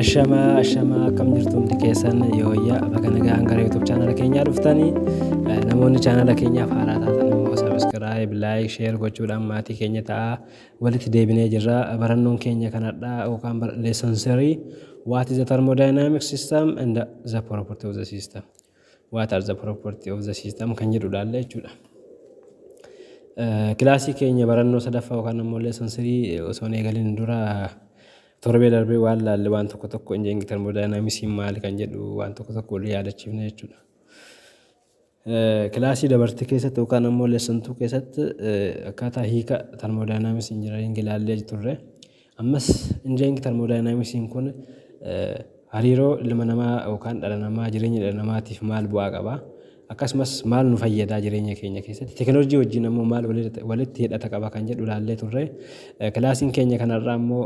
Ashamaa, ashamaa, akkam jirtu hundi keessan? Yooyyaa, baga nagaan gara YouTube chaanala keenyaa dhuftanii. Namoonni chaanala keenyaaf haaraa taatan immoo subscribe, like, share gochuudhaan maatii keenya ta'aa. Walitti deebinee jirra. Barannoon keenya kanadha yookaan lesson 3, what is the thermodynamic system and the property of the system, what are the property of the system kan jedhu ilaalla jechuudha. Kilaasii keenya barannoo sadaffaa yookaan ammoo lesson 3 osoo hin eegalin dura, torbee darbee waan laalle waan tokko tokko, engineering thermodynamicsiin maali kan jedhu waan tokko tokko walii yaadachiifne jechuudha. Kilaasii dabarte keessatti yookaan ammoo lesson 2 keessatti akkaataa hiika thermodynamics engineering ilaallee turre. Ammas engineering thermodynamicsiin kun hariiroo ilma namaa yookaan dhala namaa, jireenya dhala namaatiif maal bu'aa qaba? Akkasumas maal nu fayyadaa jireenya keenya keessatti? Teekinooloojii wajjin ammoo maal walitti hidhata qaba kan jedhu ilaallee turre. Kilaasiin keenya kanarraa ammoo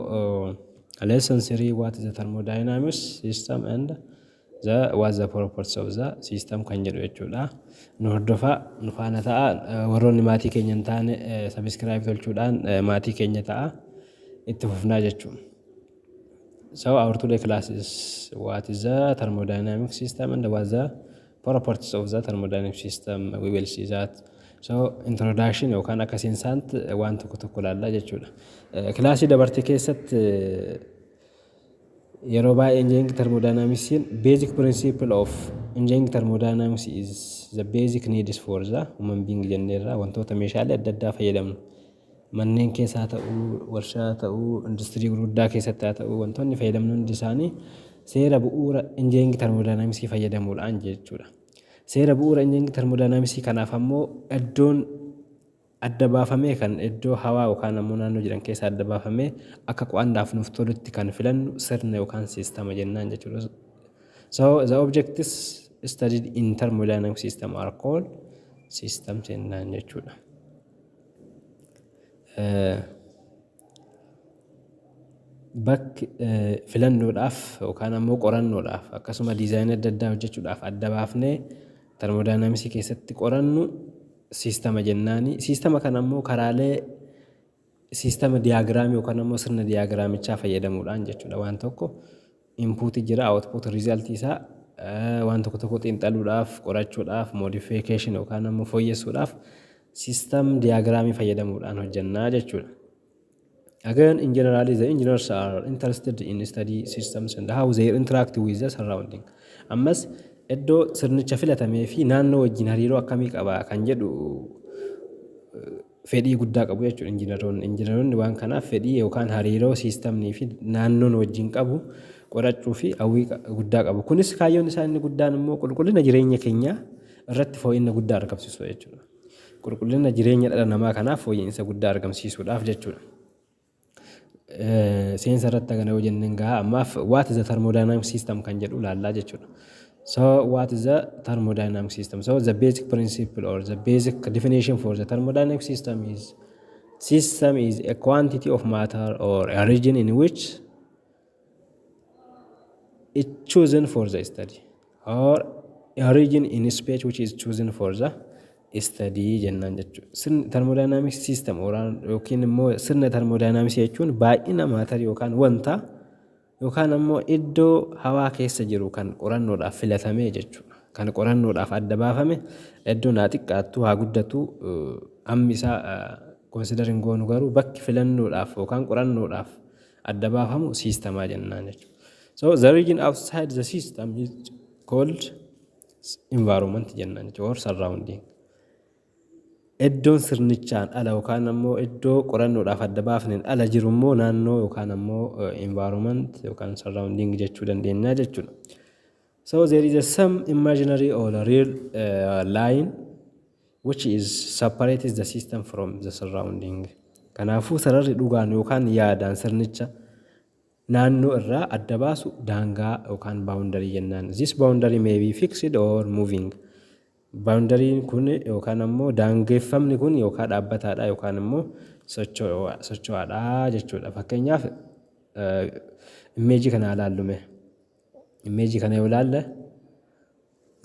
lesson 3, what is the thermodynamics system and the what the properties of the system kan jedhu jechuudha. Nu hordofaa, nu faana ta'a. Warroonni maatii keenya hin taane subscribe tolchuudhaan maatii keenya ta'a. Itti fufnaa jechuudha. So our today class is what is the thermodynamic system and what the properties of the thermodynamic system, we will see that. So introduction yookaan akka seensaatti waan tokko tokko ilaallaa jechuudha. Kilaasii dabarte keessatti yeroo baay'ee engineering thermodynamicsiin, basic principle of engineering thermodynamics is the basic needs for the human being jenneerra. Wantoota meeshaalee adda addaa fayyadamnu, manneen keessaa ta'uu, warshaa ta'uu, industirii gurguddaa keessatti haa ta'uu, wantoonni fayyadamnu hundi isaanii seera bu'uura engineering thermodynamicsii fayyadamuudhaan jechuudha. Seera bu'uura engineering thermodynamicsii kanaaf ammoo iddoon adda baafamee kan iddoo hawaa yookaan ammoo naannoo jiran keessaa adda baafamee akka qo'annaaf nuuf tolutti kan filannu sirna yookaan siistama jennaan jechuudha. So the objects studied in thermodynamic system are called system jennaan jechuudha. Bakki filannoodhaaf yookaan ammoo qorannoodhaaf, akkasuma diizaayinii adda addaa hojjechuudhaaf adda baafnee thermodynamicsii keessatti qorannu siistama jennaani. Siistama kana ammoo karaalee siistama diyaagiraamii yookaan ammoo sirna diyaagiraamichaa fayyadamuudhaan jechuudha. Waan tokko inpuutii jira, output, resultii isaa waan tokko tokko xiinxaluudhaaf, qorachuudhaaf, modification yookaan ammoo fooyyessuudhaaf system diyaagiraamii fayyadamuudhaan hojjannaa jechuudha. Again, in general, the engineers are interested in study systems and how they interact with the surrounding. Ammas iddoo sirnicha filatamee fi naannoo wajjin hariiroo akkamii qaba kan jedhu fedhii guddaa qabu jechuudha injiinaroonni. Injiinaroonni waan kanaaf fedhii yookaan hariiroo siistamnii fi naannoon wajjin qabu qorachuu fi hawwii guddaa qabu. Kunis kaayyoon isaa inni guddaan immoo qulqullina jireenya keenyaa irratti fooyya'ina guddaa argamsiisu jechuudha. Qulqullina jireenya dhala namaa kanaaf fooyya'insa guddaa argamsiisuudhaaf jechuudha. Seensa irratti kana yoo jenneen gahaa. Ammaaf what is the thermodynamic system kan jedhu ilaallaa jechuudha. So what is the thermodynamic system? So the basic principle or the basic definition for the thermodynamic system is, system is a quantity of matter or a region in which it chosen for the study, or a region in space which is chosen for the study jennaan jechuudha. Sirni thermodynamic system yookiin immoo sirna thermodynamics jechuun baay'ina maatarii yookaan wanta yookaan ammoo iddoo hawaa keessa jiru kan qorannoodhaaf filatame jechuudha. Kan qorannoodhaaf adda baafame, iddoon haa xiqqaattu haa guddatu hammi isaa consider hin goonu, garuu bakki filannoodhaaf yookaan qorannoodhaaf adda baafamu siistamaa jennaan jechuudha. So the region outside the system is called environment jennaan jechuudha, or surrounding. Iddoon sirnichaan ala yookaan ammoo iddoo qorannoodhaaf adda baafneen ala jiru immoo naannoo yookaan ammoo environment yookaan surrounding jechuu dandeenya jechuudha. So there is a some imaginary or a real line which is separates the system from the surrounding. Kanaafuu sararri dhugaan yookaan yaadaan sirnicha naannoo irraa adda baasu daangaa yookaan boundary jennaan. This boundary may be fixed or moving. Boundaryiin kun yookaan ammoo daangeffamni kun yookaan dhaabbataadha yookaan immoo socho'aadha jechuudha. Fakkeenyaaf imeejii kana ilaallume. Imeejii kana yoo ilaalle,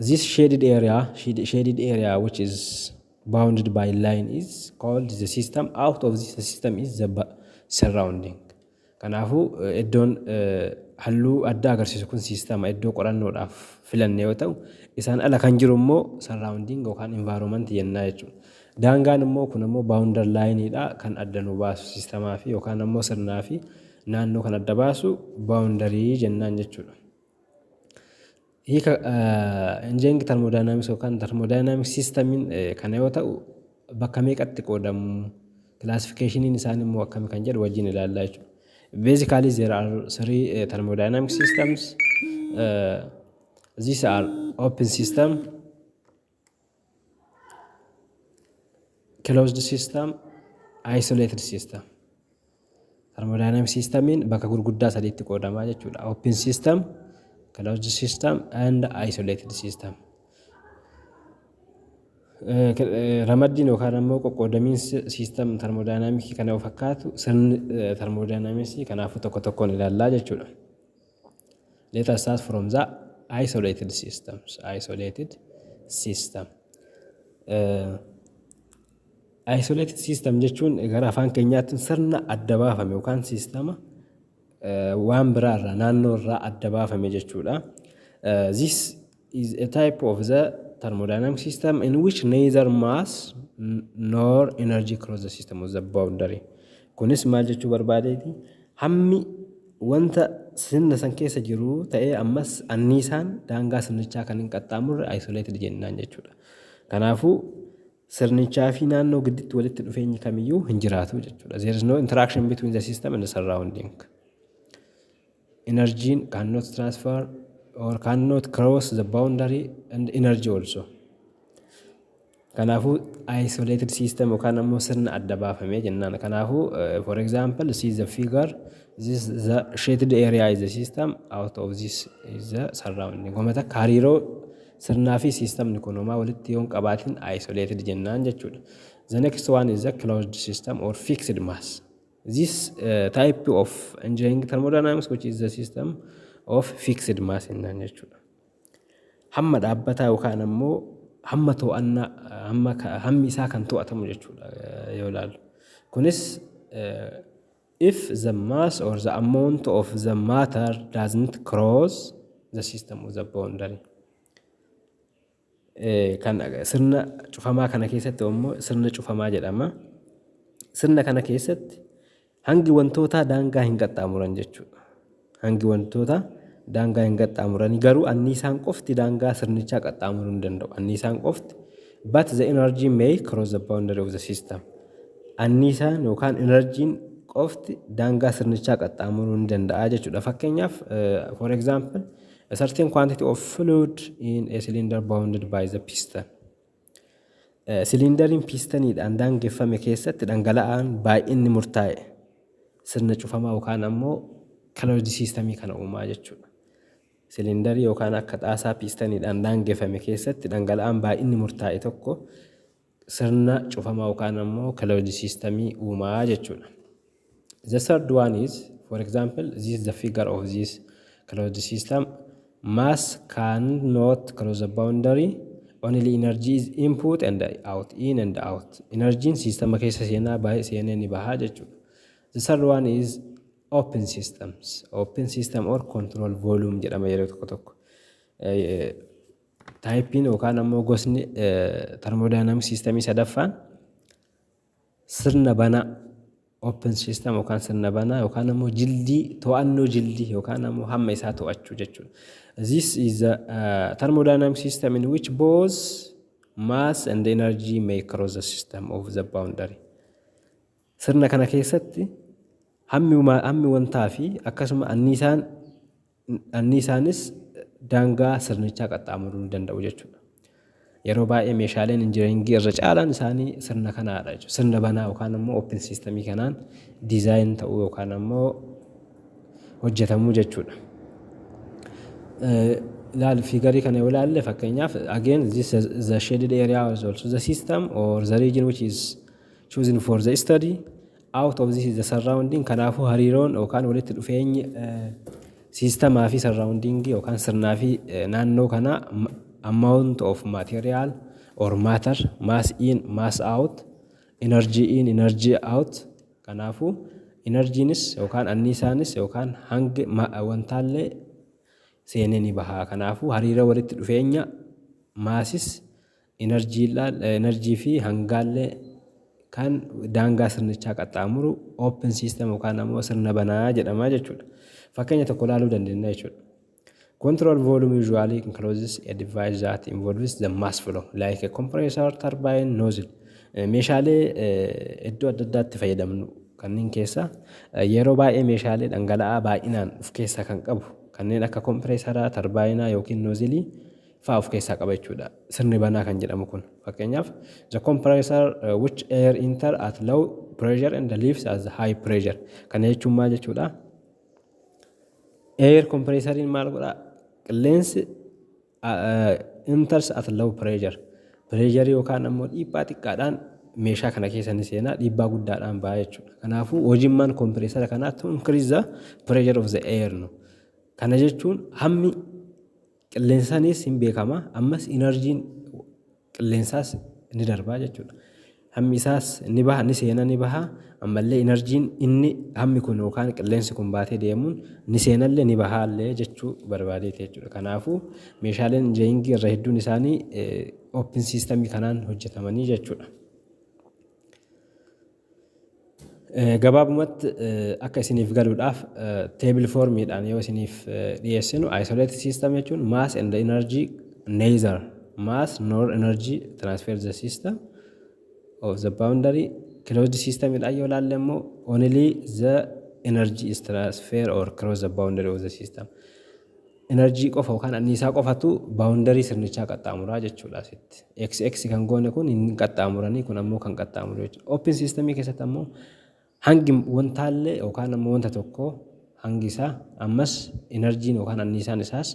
this shaded area which is bounded by line is called the system. Out of this system is the surrounding. Kanaafuu iddoon halluu addaa agarsiisu kun siistama iddoo qorannoodhaaf filanne yoo ta'u, isaan ala kan jiru immoo surrounding yookaan environment jennaa jechuudha. Daangaan immoo kun immoo boundary lineiidha, kan adda nu baasu siistamaa fi yookaan ammoo sirnaa fi naannoo kan adda baasu boundary jennaan jechuudha. Hiika engineering thermodynamics yookaan thermodynamic systemiin kana yoo ta'u, bakka meeqatti qoodamu, classificationiin isaan immoo akkami kan jedhu wajjin ilaallaa jechuudha. Basically, there are three thermodynamic systems. These are open system, closed system, isolated system. Thermodynamic systemiin bakka gurguddaa sadiitti qoodamaa jechuudha. Open system, closed system and isolated system. Ramaddiin yookaan ammoo qoqqoodamiinsi system thermodynamicii kana yoo fakkaatu, sirni thermodynamicsii kanaafuu tokko tokkoon ilaallaa jechuudha. Let us start from the isolated systems. Isolated system. Isolated system jechuun gara afaan keenyaatti sirna adda baafame yookaan siistama waan biraarraa, naannoo irraa adda baafame jechuudha. This is a type of the thermodynamic system in which neither mass nor energy cross the system of the boundary. Kunis maal jechuu barbaadeeti? Hammi wanta sirna san keessa jiru ta'ee ammas anniisaan daangaa sirnichaa kan hin qaxxaamurre isolated jennaan jechuudha. Kanaafuu sirnichaa fi naannoo gidduutti walitti dhufeenyi kamiyyuu hin jiraatu jechuudha. There is no interaction between the system and the surrounding. Energy cannot transfer or cannot cross the boundary and energy also. Kanaafuu isolated system yookaan ammoo sirna adda baafamee jennaan. Kanaafuu, for example, see the figure. This, the shaded area, is the system. Out of this is the surrounding. Goma takka hariiroo sirnaa fi siistamni kun homaa walitti yoo hin qabaatin isolated jennaan jechuudha. The next one is the closed system or fixed mass. This type of engineering thermodynamics, which is the system of fixed mass jennaan jechuudha. Hamma dhaabbataa yookaan ammoo hamma to'annaa, hamma hammi isaa kan to'atamu jechuudha yoo ilaallu. Kunis if the mass or the amount of the matter doesn't cross the system of the boundary. Kan sirna cufamaa kana keessatti immoo sirna cufamaa jedhama. Sirna kana keessatti hangi wantootaa daangaa hin qaxxaamuran jechuudha. Hangi wantoota daangaa hin qaxxaamuran, garuu anniisaan qofti daangaa sirnichaa qaxxaamuruu hin danda'u. Anniisaan qofti, but the energy may cross the boundary of the system. Anniisaan yookaan enerjiin qofti daangaa sirnichaa qaxxaamuruu ni danda'a jechuudha. Fakkeenyaaf, for example, a certain quantity of fluid in a cylinder bounded by the piston. Siliindariin pistoniidhaan daangeffame keessatti dhangala'aan baay'inni murtaa'e sirna cufamaa yookaan ammoo closed systemii kana uumaa jechuudha. Siliindarii yookaan akka xaasaa pistoniidhaan daangeffame keessatti dhangala'aan baay'inni murtaa'e tokko sirna cufamaa yookaan ammoo closed systemii uumaa jechuudha. The third one is, for example, this is the figure of this closed system. Mass cannot cross the boundary. Only energy is input and out, in and out. Energiin siistama keessa seenaa baay'ee seenee ni bahaa jechuudha. The third one is open systems. Open system or control volume jedhama yeroo tokko tokko. Typeiin yookaan ammoo gosni thermodynamic systemii sadaffaan sirna banaa, open system, yookaan sirna banaa yookaan ammoo jildii, to'annoo jildii yookaan ammoo hamma isaa to'achuu jechuudha. This is a thermodynamic system in which both mass and energy may cross the system of the boundary. Sirna kana keessatti hammi wantaa fi akkasuma anniisaanis daangaa sirnichaa qaxxaamuruu ni danda'u jechuudha. Yeroo baay'ee meeshaaleen injineringii irra caalaan isaanii sirna kanaadha jechuudha. Sirna banaa yookaan ammoo open systemii kanaan design ta'uu yookaan ammoo hojjetamuu jechuudha. Ilaali, figureii kana yoo ilaalle, fakkeenyaaf, again, this is the shaded area is also the system or the region which is chosen for the study. Out of this is the surrounding. Kanaafuu hariiroon yookaan walitti dhufeenyi siistamaa fi surrounding yookaan sirnaa fi naannoo kanaa amount of material or matter, mass in, mass out, energy in, energy out. Kanaafuu Enerjiinis yookaan anniisaanis yookaan hangi wantaallee seenee ni baha. Kanaafuu hariiroo walitti dhufeenya maasis enerjii fi hangaallee kan daangaa sirnichaa qaxxaamuru open system yookaan ammoo sirna banaa jedhama jechuudha. Fakkeenya tokko ilaaluu dandeenya jechuudha. Control volume usually encloses a device that involves the mass flow like a compressor, turbine, nozzle. Meeshaalee iddoo adda addaatti fayyadamnu kanneen keessa yeroo baay'ee meeshaalee dhangala'aa baay'inaan of keessaa kan qabu kanneen akka kompireesaraa, tarbaayinaa yookiin noozilii fa'aa of keessaa qaba jechuudha. Sirni banaa kan jedhamu kun fakkeenyaaf the compressor which air enter at low pressure and leaves at high pressure. Kana jechuun maal jechuudha? Air compressoriin maal godhaa? Qilleensi enters at low pressure. Pressure yookaan ammoo dhiibbaa xiqqaadhaan meeshaa kana keessa ni seenaa, dhiibbaa guddaadhaan ba'a jechuudha. Kanaafuu hojimmaan kompireesara kanaa to increase the pressure of the air no. Kana jechuun hammi qilleensaanis hin beekama, ammas inerjiin qilleensaas ni darbaa jechuudha. Hammi isaas ni baha, ni seena, ni baha, ammallee inerjiin inni hammi kun yookaan qilleensi kun baatee deemuun ni seenallee ni bahaallee jechuu barbaadeeti jechuudha. Kanaafuu meeshaaleen injineeringii irra hedduun isaanii open system kanaan hojjetamanii jechuudha. Gabaabumatti akka isiniif galuudhaaf table formiidhaan yoo isiniif dhiyeessinu, isolated system jechuun mass and energy, neither mass nor energy transfer the system of the boundary. Closed system dhaan yoo ilaalle immoo only the energy is transfer or cross the boundary of the system. Energy qofa yookaan anniisaa qofatu boundary sirnichaa qaxxaamuraa jechuudha asitti. XX kan goone kun hin qaxxaamuranii, kun ammoo kan qaxxaamuru jechuudha. Open system keessatti ammoo hangi wantaallee yookaan ammoo wanta tokko hangi isaa ammas enerjiin yookaan anniisaan isaas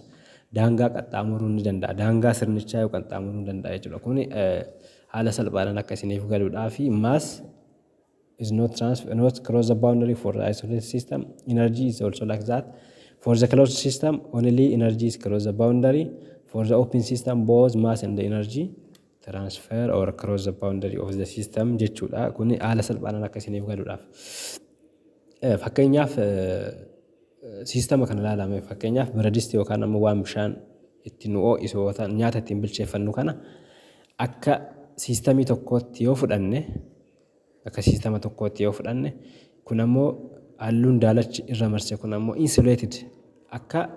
daangaa qaxxaamuruu ni danda'a. Daangaa sirnichaa yoo qaxxaamuruu ni danda'a jechuudha. Kuni haala salphaadhaan akka isiniif galuudhaa fi mass is not transfer, not cross the boundary for the isolated system. Energy is also like that. For the closed system, only energy is cross the boundary. For the open system, both mass and the energy transfer or cross the boundary of the system jechuudha. Kuni haala salphaadhaan akka isiniif galuudhaaf. Fakkeenyaaf siistama kana ilaalame, fakkeenyaaf biradistii yookaan ammoo waan bishaan ittiin nu ho'isu, nyaata ittiin bilcheeffannu kana akka siistamii tokkootti yoo fudhanne, akka siistama tokkootti yoo fudhanne, kun ammoo halluun daalachi irra marse kun ammoo insulated akka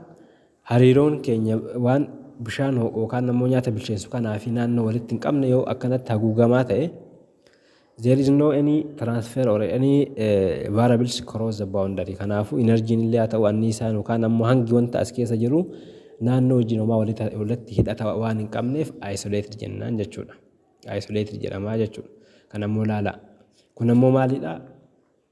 hariiroon keenya waan bishaan yookaan ammoo nyaata bilcheessu kanaa fi naannoo walitti hin qabne yoo akkanatti haguugamaa ta'e, there is no any transfer or any variables cross the boundary. Kanaafuu enerjiin illee haa ta'u anniisaan yookaan ammoo hangi wanta as keessa jiru naannoo wajjin homaa walitti hidhata waan hin qabneef isolated jennaan jechuudha. Isolated jedhamaa jechuudha. Kan ammoo ilaala. Kun ammoo maalidha?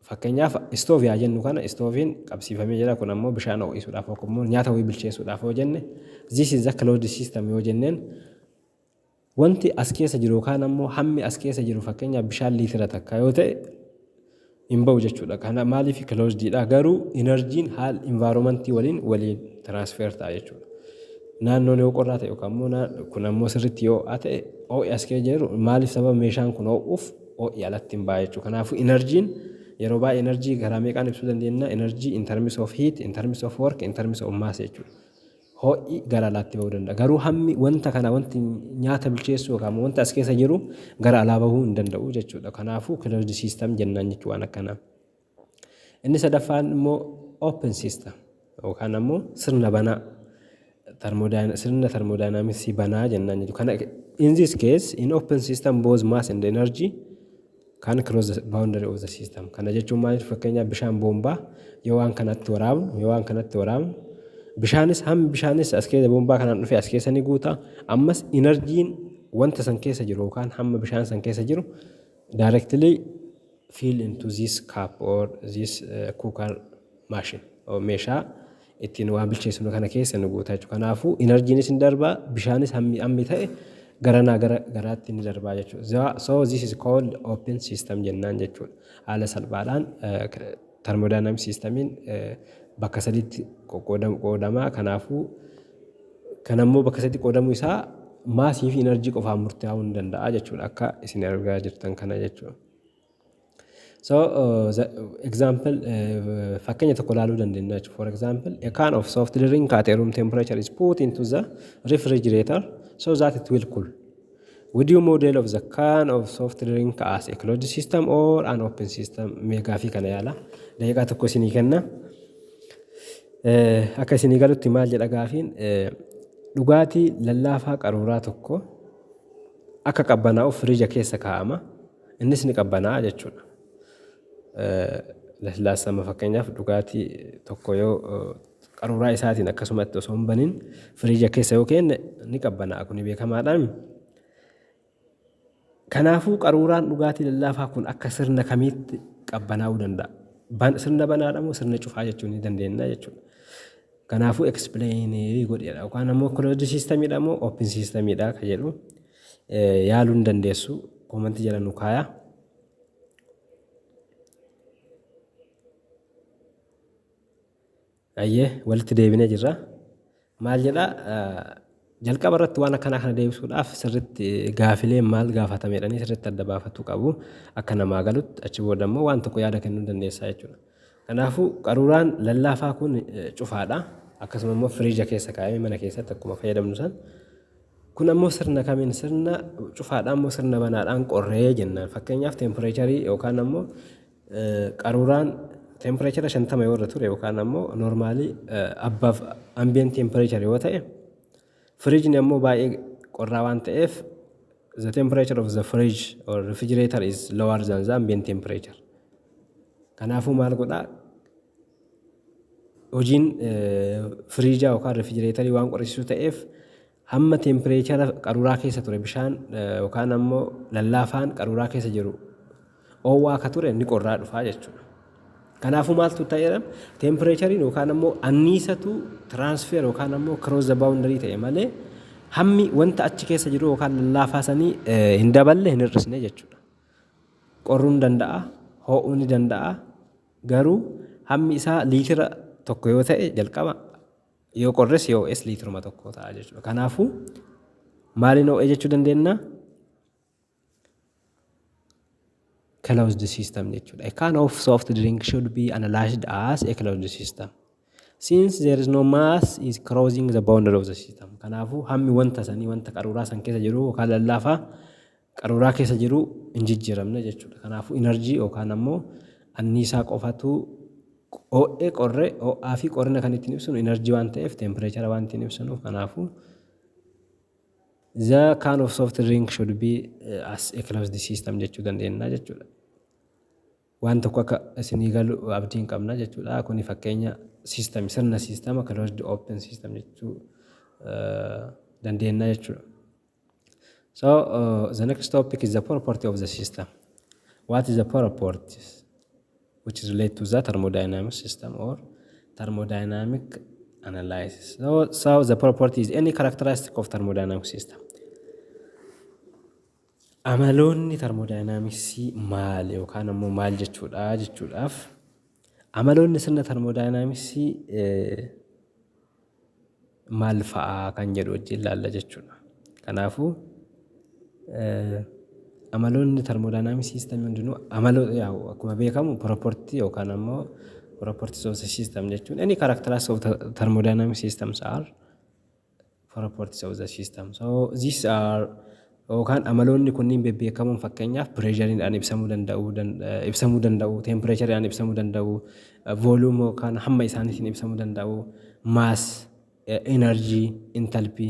Fakkeenyaaf istoovii haa jennu, kana istooviin qabsiifamee jira, kun ammoo bishaan ho'isuudhaaf yookaan immoo nyaata wayii bilcheessuudhaaf yoo jenne, this is the closed system yoo jenneen, wanti as keessa jiru yookaan ammoo hammi as keessa jiru fakkeenyaaf bishaan liitira 1 yoo ta'e hin bahu jechuudha. Kana maaliif? Closedidha, garuu enerjiin haal environmentii waliin waliin transfer ta'a jechuudha. Naannoon yoo qorraa ta'e yookaan immoo kun ammoo sirriitti yoo ho'aa ta'e, ho'i as keessa jiru maaliif sababa meeshaan kun ho'uuf ho'i alatti hin ba'a jechuudha. Kanaafuu enerjiin yeroo baay'ee enerjii karaa meeqaan ibsuu dandeenya? Enerjii in terms of heat, in terms of work, in terms of mass jechuudha. Ho'i gara alaatti bahuu danda'a. Garuu hammi wanta kana, wanti nyaata bilcheessu yookaan wanta as keessa jiru gara alaa bahuu hin danda'u jechuudha. Kanaafuu closed system jennaan jechuu waan akkanaa. Inni sadaffaan immoo open system yookaan ammoo sirna banaa, sirna thermodynamicsii banaa jennaan jechuudha. Kana in this case, in open system, both mass and energy can cross the boundary of the system. Kana jechuun maal? Fakkeenyaaf bishaan boombaa yoo waan kanatti waraabnu, yoo waan kanatti waraabnu, bishaanis hammi bishaanis as keessa boombaa kanaan dhufee as keessa ni guuta. Ammas enerjiin wanta san keessa jiru yookaan hamma bishaan san keessa jiru directly fill into this cup or this cooker machine or meeshaa ittiin waan bilcheessinu kana keessa ni guuta jechuudha. Kanaafuu enerjiinis ni darbaa, bishaanis hammi hammi ta'e garanaa gara garaatti ni darbaa jechuudha. So this is called open system jennaan jechuudha. Haala salphaadhaan thermodynamic systemiin bakka sadiitti qoodama. Kanaafuu kan ammoo bakka sadiitti qoodamuu isaa maasii fi enerjii qofaan murtaa'uu ni danda'a jechuudha, akka isin argaa jirtan kana jechuudha. So the example, fakkeenya tokko ilaaluu dandeenya jechuudha. For example, a can of soft drink at a room temperature is put into the refrigerator so that it will cool. Would you model of the can of soft drink as a closed system or an open system? Mee gaafii kana yaala. Daqiiqaa tokko isinii kenna. Akka isinii galutti maal jedha gaafiin? Dhugaatii lallaafaa qaruuraa tokko akka qabbanaa'uuf firiija keessa kaa'ama. Innis ni qabbanaa'a jechuudha. Laslaasaa amma fakkeenyaaf dhugaatii tokko yoo qaruuraa isaatiin akkasumatti osoo hin banin firiija keessa yoo keenne ni qabbanaa'a, kuni beekamaadhaan. Kanaafuu qaruuraan dhugaatii lallaafaa kun akka sirna kamiitti qabbanaa'uu danda'a? Sirna banaadha moo sirna cufaa jechuu ni dandeenya jechuudha. Kanaafuu explain godheedha yookaan ammoo closed systemidha moo open systemidha kan jedhu yaaluu hin dandeessu, comment jala nu kaaya. Ayyee, walitti deebinee jirra. Maal jedha? Jalqaba irratti waan akkanaa kana deebisuudhaaf sirritti gaafilee maal gaafatame jedhanii sirritti adda baafachuu qabu, akka namaa galutti. Achi booda immoo waan tokko yaada kennuu dandeessaa jechuudha. Kanaafuu qaruuraan lallaafaa kun cufaadha. Akkasuma immoo firiija keessa kaa'amee mana keessatti akkuma fayyadamnu san. Kun ammoo sirna kamiin, sirna cufaadhaan immoo sirna banaadhaan qorree jennaan. Fakkeenyaaf temperature yookaan ammoo qaruuraan temperature 50 yoo irra ture yookaan ammoo normally above ambient temperature yoo ta'e, firiijni ammoo baay'ee qorraa waan ta'eef, the temperature of the fridge or refrigerator is lower than the ambient temperature. Kanaafuu maal godhaa? Hojiin firiijaa yookaan refrigeratorii waan qorrisiisuu ta'eef, hamma temperature qaruuraa keessa ture, bishaan yookaan ammoo lallaafaan qaruuraa keessa jiru oowwaa akka ture ni qorraa dhufaa jechuudha. Kanaafuu maaltu ta'eera? Temperatureiin yookaan ammoo anniisatu transfer yookaan ammoo cross the boundary ta'e malee hammi wanta achi keessa jiru yookaan lallaafaa sanii hin daballe, hin hir'isne jechuudha. Qorruu ni danda'a, ho'uu ni danda'a, garuu hammi isaa liitira 1 yoo ta'e jalqaba, yoo qorres yoo ho'es liitiruma 1 ta'a jechuudha. Kanaafuu maaliin ho'e jechuu dandeenya? Closed system jechuudha. A can of soft drink should be analyzed as a closed system, since there is no mass is crossing the boundary of the system. Kanaafuu hammi wanta sanii, wanta qaruuraa san keessa jiru yookaan lallaafaa qaruuraa keessa jiru hin jijjiiramne jechuudha. Kanaafuu energy yookaan ammoo anniisaa qofatu ho'ee qorre. Ho'aa fi qorrina kan ittiin ibsinu energy waan ta'eef, temperature waan ittiin ibsinuuf, kanaafuu the can of soft drink should be as a closed system jechuu dandeenya jechuudha. Waan tokko akka isinii galu abdiin qabna jechuudha. Kuni fakkeenya system, sirna system closed, open system jechuu dandeenya jechuudha. So the next topic is the property of the system. What is the properties which is related to the thermodynamic system or thermodynamic analysis? So the property is any characteristic of thermodynamic system. Amaloonni thermodynamicsii maal yookaan ammoo maal jechuudha jechuudhaaf, amaloonni sirna thermodynamicsii maal fa'aa kan jedhu wajjin ilaalla jechuudha. Kanaafuu amaloonni thermodynamic system hundinuu amaloota, akkuma beekamu, property yookaan ammoo properties of the system jechuun any characteristics of the thermodynamic systems are properties of the system. So these are yookaan amaloonni kunniin bebbeekamoon fakkeenyaaf pressureiidhaan ibsamuu danda'u, temperatureiidhaan ibsamuu danda'u, volume yookaan hamma isaaniitiin ibsamuu danda'u, mass, energy, enthalpy.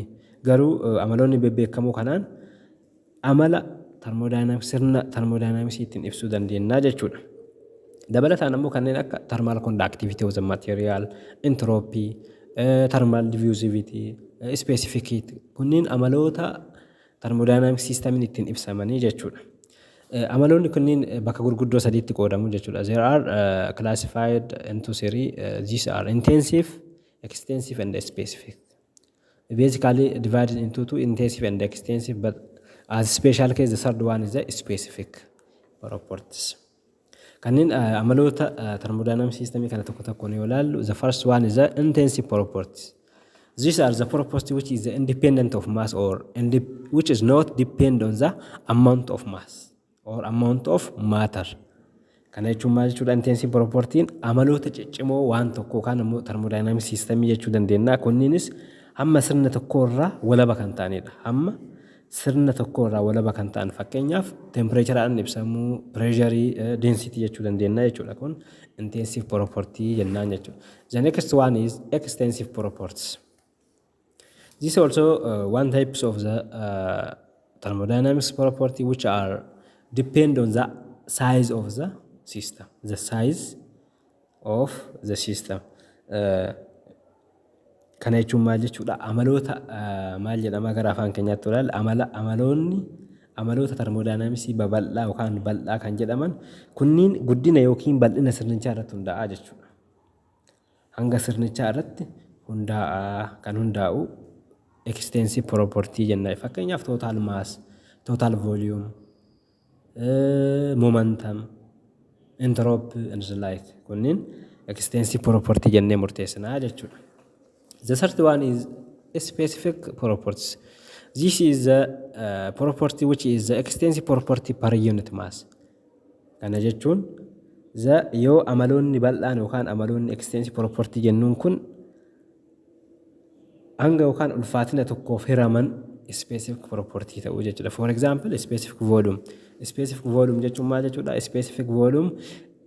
Garuu amaloonni bebbeekamoo kanaan amala thermodynamics, sirna thermodynamicsii ittiin ibsuu dandeenya jechuudha. Dabalataan ammoo kanneen akka thermal conductivity of the material, entropy, thermal diffusivity, specific heat kunniin amaloota thermodynamic systemiin ittiin ibsamanii jechuudha. Amaloonni kunniin bakka gurguddoo sadiitti qoodamu jechuudha. There are classified into three. These are intensive, extensive and specific. Basically divided into two, intensive and extensive, but as special case the third one is the specific properties. Kanneen amaloota thermodynamic system kana tokko tokkoon yoo ilaallu, the first one is the intensive properties. These are the property which is independent of mass or which is not depend on the amount of mass or amount of matter. Kana jechuun maal jechuudha? Intensive propertyn amaloota ciccimoo waan tokko yookaan immoo thermodynamic systemii jechuu dandeenya. Kunniinis hamma sirna tokko irraa walaba kan ta'anidha. Hamma sirna tokko irraa walaba kan ta'an, fakkeenyaaf temperatureaan ibsamuu, pressureii, density jechuu dandeenya jechuudha. Kun intensive property jennaan jechuudha. The next one is extensive properties. This also one types of the thermodynamics property which are depend on the size of the system. The size of the system. Kana jechuun maal jechuudha? Amaloota maal jedhama gara afaan keenyaatti ilaalla, amala amaloonni amaloota thermodynamicsii babal'aa yookaan bal'aa kan jedhaman kunniin guddina yookiin bal'ina sirnichaa irratti hundaa'a jechuudha. Hanga sirnichaa irratti hundaa'a kan hundaa'u extensive property jenna. Fakkeenyaaf, total mass, total volume, momentum, entropy and the like, kunniin extensive property jennee murteessinaa jechuudha. The third one is specific properties. This is the property which is the extensive property per unit mass. Kana jechuun the yoo amaloonni bal'aan yookaan amaloonni extensive property jennuun kun hanga yookaan ulfaatina tokkoof hiraman specific property ta'uu jechuudha. For example, specific volume. Specific volume jechuun maal jechuudha? Specific volume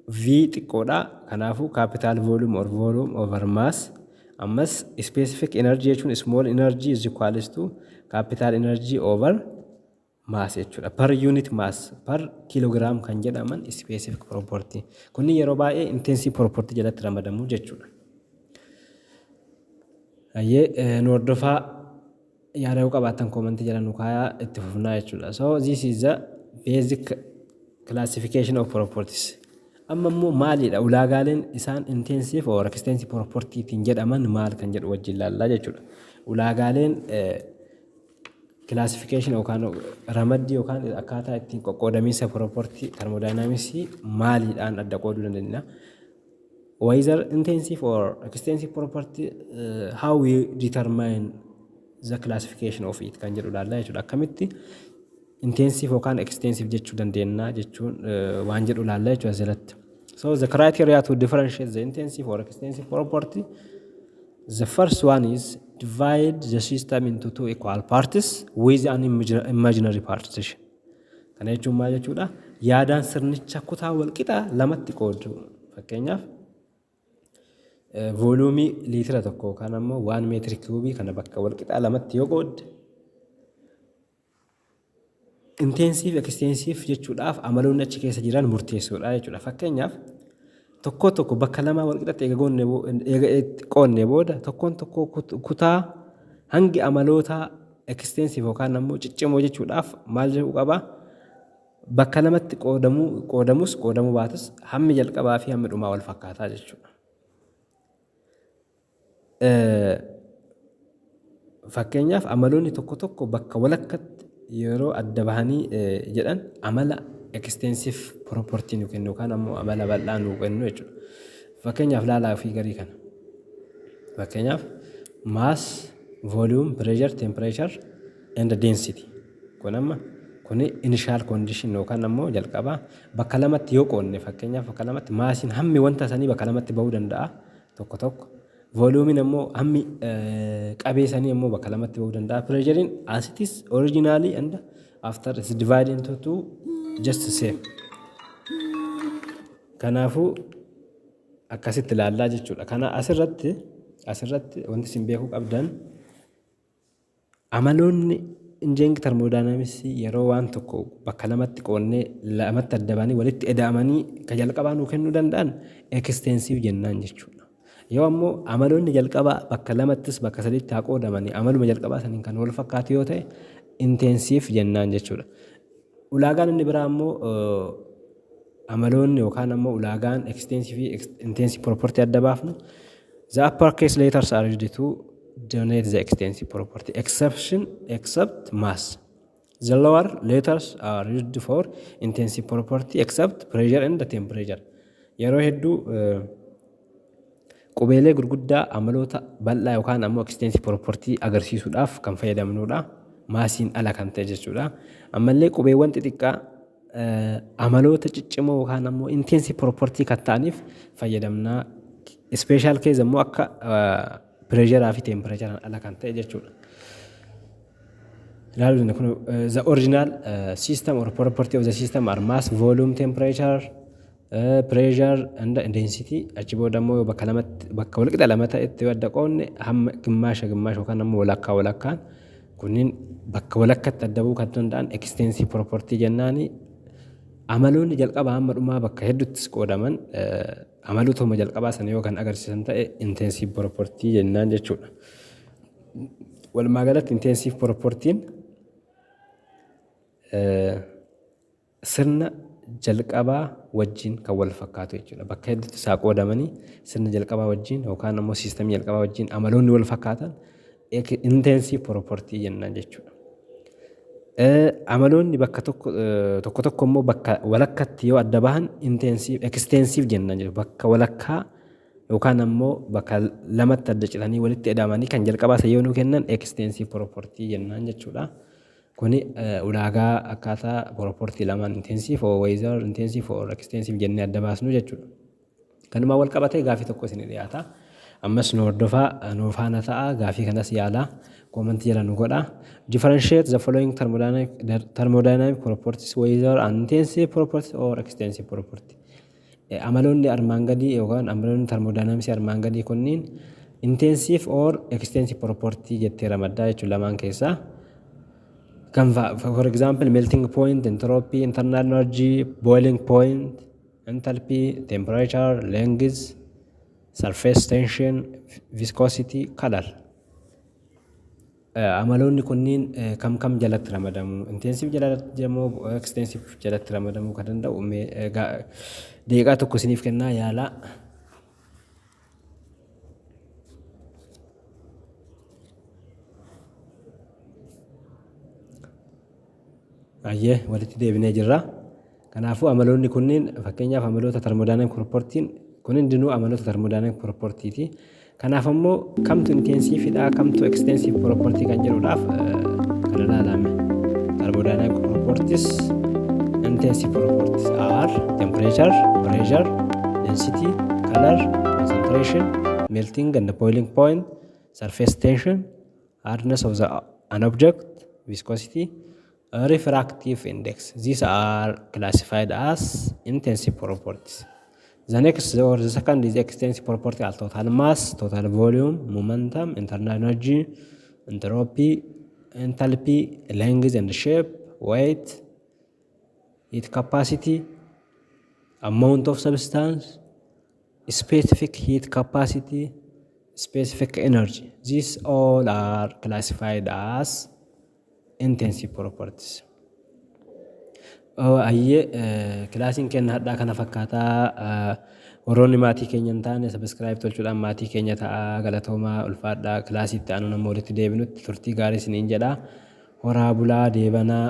V xiqqoodha. Kanaafuu capital volume or volume over mass. Ammas specific energy jechuun small energy is equals to capital energy over mass jechuudha. Per unit mass, per kilogram kan jedhaman specific property. Kunni yeroo baay'ee intensive property jalatti ramadamu jechuudha. Hayyee, nu hordofaa, yaada yoo qabaattan commentii jala nu kaayaa, itti fufnaa jechuudha. So this is the basic classification of properties. Amma immoo maalidha ulaagaaleen isaan intensive or extensive property ittiin jedhaman maal kan jedhu wajjin ilaallaa jechuudha. Ulaagaaleen classification yookaan ramaddii yookaan akkaataa ittiin qoqqoodamiinsa property thermodynamicsii maaliidhaan adda qooduu dandeenya? Whether intensive or extensive property, how we determine the classification of it kan jedhu ilaallaa jechuudha. Akkamitti intensive yookaan extensive jechuu dandeenya jechuun waan jedhu ilaallaa jechuudha asirratti. So the criteria to differentiate the intensive or extensive property: the first one is divide the system into two equal parts with an imaginary partition. Kana jechuun maal jechuudha? Yaadaan sirnicha kutaa walqixa lamatti qoodu. Fakkeenyaaf, volumeii liitira 1 yookaan ammoo 1 meter cubeii kana bakka walqixaa lamatti yoo qoodde, intensive extensive jechuudhaaf amaloonni achi keessa jiran murteessoodha jechuudha. Fakkeenyaaf, tokko tokko bakka lamaa walqixatti eega qoodne booda, tokkoon tokko kutaa hangi amaloota extensive yookaan ammoo ciccimoo jechuudhaaf maal jedhuu qaba? Bakka lamatti qoodamuu qoodamus qoodamuu baatus, hammi jalqabaa fi hammi dhumaa wal fakkaataa jechuudha. Fakkeenyaaf, amaloonni tokko tokko bakka walakkatti yeroo adda bahanii jedhan amala extensive property nu kennu yookaan ammoo amala bal'aa nu kennu jechuudha. Fakkeenyaaf, laalaa fi garii kana. Fakkeenyaaf, mass, volume, pressure, temperature and density. Kun amma kuni initial condition yookaan ammoo jalqabaa bakka lamatti yoo qoodne, fakkeenyaaf, bakka lamatti massiin hammi wanta sanii bakka lamatti bahuu danda'a tokko tokko. Volumeiin ammoo hammi qabee sanii ammoo bakka lamatti bahuu danda'a. Pressureiin as it is originally and after it's divided into two, just the same. Kanaafuu akkasitti ilaallaa jechuudha. Kana asirratti wanti isin beekuu qabdan, amaloonni engineering thermodynamicsii yeroo waan tokko bakka lamatti qoodnee lamatti adda baanii walitti eda'amanii ka jalqabaa nuu kennuu danda'an extensive jennaan jechuudha. Yoo ammoo amaloonni jalqabaa bakka lamattis bakka sadiitti haa qoodamanii amaluma jalqabaa saniin kan wal fakkaatu yoo ta'e, intensive jennaan jechuudha. Ulaagaan inni biraa ammoo amaloonni yookaan ammoo ulaagaan extensive fi intensive property adda baafnu, the upper case letters are used to denote the extensive property exception except mass. The lower letters are used for intensive property except pressure and temperature. Yeroo hedduu qubeelee gurguddaa amaloota bal'aa yookaan ammoo extensive property agarsiisuudhaaf kan fayyadamnudha. Massiin ala kan ta'e jechuudha. Ammallee qubeewwan xixiqqaa amaloota ciccimoo yookaan ammoo intensive property kan ta'aniif fayyadamna. Special case ammoo akka pireesharaa fi teempireecharaan ala kan ta'e jechuudha. Ilaaluu dandeenya kun the original system or property of the system are mass, volume, temperature, pressure and density. Achi booda immoo bakka lamatti bakka walqixa lama ta'etti yoo adda qoodne hamma gimmaasha gimmaasha yookaan ammoo walakkaa walakkaan kunniin bakka walakkatti adda bu'uu kan danda'an extensive property jennaani. Amaloonni jalqabaa hamma dhumaa bakka hedduuttis qoodaman amalootuma jalqabaa sana yoo kan agarsiisan ta'e intensive property jennaan jechuudha. Walumaa galatti intensive propertiin sirna jalqabaa wajjin kan wal fakkaatu jechuudha. Bakka hedduutti isaa qoodamanii sirna jalqabaa wajjin yookaan ammoo siistamii jalqabaa wajjin amaloonni wal fakkaatan intensive property jennaan jechuudha. Amaloonni bakka tokko tokko tokko immoo bakka walakkatti yoo adda bahan intensive extensive jennaan jechuudha. Bakka walakkaa yookaan ammoo bakka lamatti adda citanii walitti hidhamanii kan jalqabaa isa yoo nuu kennan extensive property jennaan jechuudha. Kuni ulaagaa akkaataa property lamaan intensive or whether intensive or extensive jennee adda baasnu jechuudha. Kanumaan wal qabatee gaafii tokko isinii dhiyaata. Ammas nu hordofaa, nu faana ta'a, gaafii kanas yaalaa, koomantii jala nu godhaa. Differentiate the following thermodynamic properties whether an intensive property or extensive property. Amaloonni armaan gadii yookaan amaloonni thermodynamics armaan gadii kunniin intensive or extensive property jettee ramaddaa jechuun lamaan keessaa. Kan for example melting point, entropy, internal energy, boiling point, enthalpy, temperature, length, surface tension, viscosity, color. Amaloonni kunniin kam kam jalatti ramadamu? Intensive jalatti moo extensive jalatti ramadamuu kan danda'u? Daqiiqaa tokko isiniif kennaa, yaalaa. Ayyee, walitti deebinee jirra. Kanaafuu amaloonni kunniin fakkeenyaaf amaloota thermodynamic propertiin kun hundinuu amaloota thermodynamic propertiiti. Kanaaf ammoo kamtu intensive dha, kamtu extensive property kan jedhuudhaaf kan ilaalame. Thermodynamic properties, intensive properties are temperature, pressure, density, color, concentration, melting and boiling point, surface tension, hardness of an object, viscosity, refractive index. These are classified as intensive properties. The next or the second is extensive property are total mass, total volume, momentum, internal energy, entropy, enthalpy, length and shape, weight, heat capacity, amount of substance, specific heat capacity, specific energy. These all are classified as intensive properties. Ayyee, kilaasiin keenya hadhaa kana fakkaataa. Warroonni maatii keenya hin taane subscribe tolchuudhaan maatii keenya ta'aa. Galatoomaa, ulfaadhaa. Kilaasii itti aanu nama walitti deebinutti turtii gaarii isiniin jedhaa. Horaa bulaa, deebanaa.